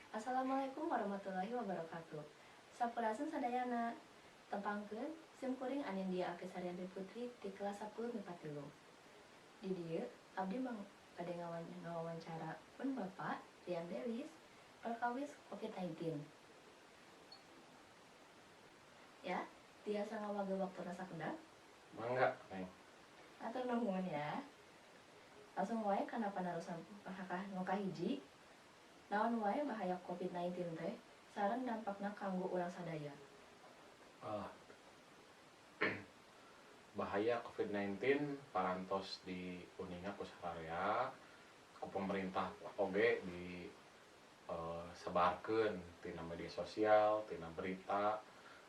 Assalamualaikum warahmatullahi wabarakatuh. Sampurasun sadayana. Tepangkeun sim kuring Anindya Aprisarianti Putri ti kelas 10 MIPA 3. Di dieu abdi mang bade ngawawancara pun Bapak Rian Delis perkawis COVID-19. Ya, tiasa ngawagel waktuna sakedap? Mangga, Neng. Hatur nuhun ya. Langsung wae kana panarosan nu kahiji. Naon wae bahaya COVID-19 teh sareng dampakna kanggo urang sadaya? Bahaya COVID-19 parantos diuninga ku sararea, ku pemerintah oge di sebarkeun tina media sosial, tina berita,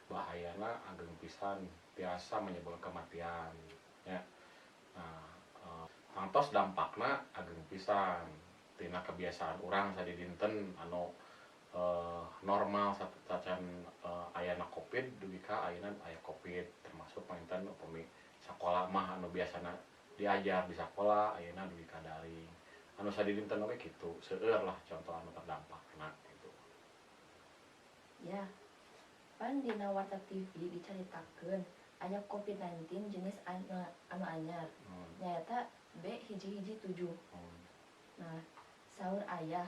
bahayana ageng pisan, tiasa menyebabkan kematian ya. Nah, tangtos dampakna ageng pisan tina kebiasaan urang sadidinten anu normal satacan ayana Covid dugi ka ayeuna aya Covid, termasuk panginten upami sakola mah anu biasana diajar di sakola ayeuna dugi ka daring, anu sadidinten oge kitu, seueur lah contoh anu terdampakna gitu. Ya. Pan dina Warta TV dicaritakeun aya COVID-19 jenis anu anyar, nyaeta B117. Nah, saur ayah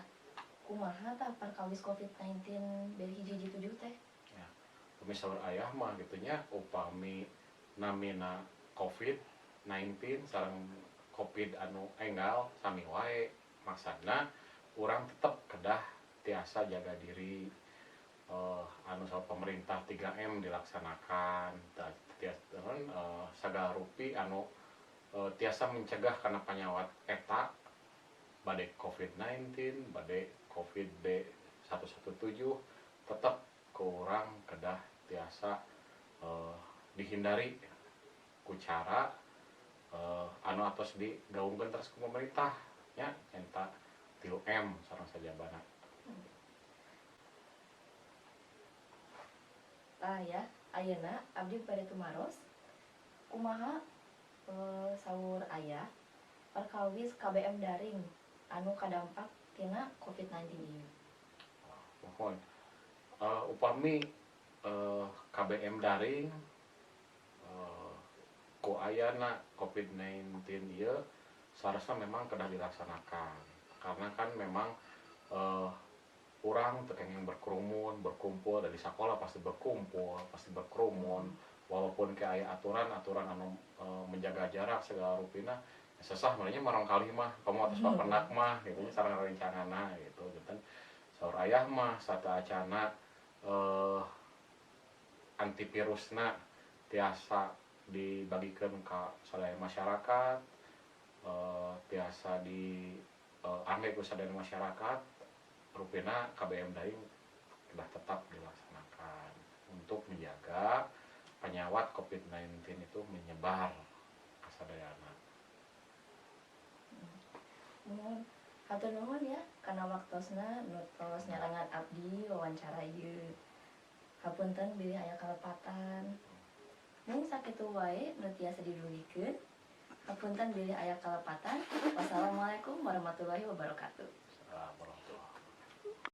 kumaha tah perkawis COVID-19 B117 teh? Ya, upami saur ayah mah gitu nya, upami namina COVID-19 sareng Covid anu enggal sami wae, maksudna urang tetep kedah tiasa jaga diri, anu saur pemerintah 3M dilaksanakan, tiasa sagala rupi anu tiasa mencegah karena panyawat eta, bade COVID-19 bade COVID B117, tetap ku urang kedah tiasa dihindari ku cara anu atos digaungkeun terus ku pemerintah nya, nyata 3M sareng sajabana. Tah ya, ayeuna abdi bade tumaros kumaha saur ayah perkawis KBM daring anu kadampak tina COVID-19 ieu? Mohon, upami KBM daring ku ayana COVID-19 ieu seharusnya memang kedah dilaksanakan, karena kan memang urang teu kenging berkerumun, berkumpul dari sekolah, pasti berkumpul, pasti berkerumun, walaupun kayak aya aturan-aturan anu menjaga jarak segala rupina, sesah mulanya marang kali mah kamu atas papendak mah gitu nya, sareng rencanana gitu gitu. Saur ayah mah sataacana antivirusna tiasa dibagikan ke sadaya masyarakat, tiasa di angge ku sadaya masyarakat, rupina KBM daring sudah tetap dilaksanakan untuk menjaga penyawat COVID-19 itu menyebar ke sadayana. Nuhun. Hatur nuhun ya kana waktosna nu tos nyarengan abdi wawancara ieu. Hapunten bilih aya kalepatan. Mung sakitu wae nu tiasa didugikeun. Hapunten bilih aya kalepatan. Wassalamualaikum warahmatullahi wabarakatuh. Assalamualaikum.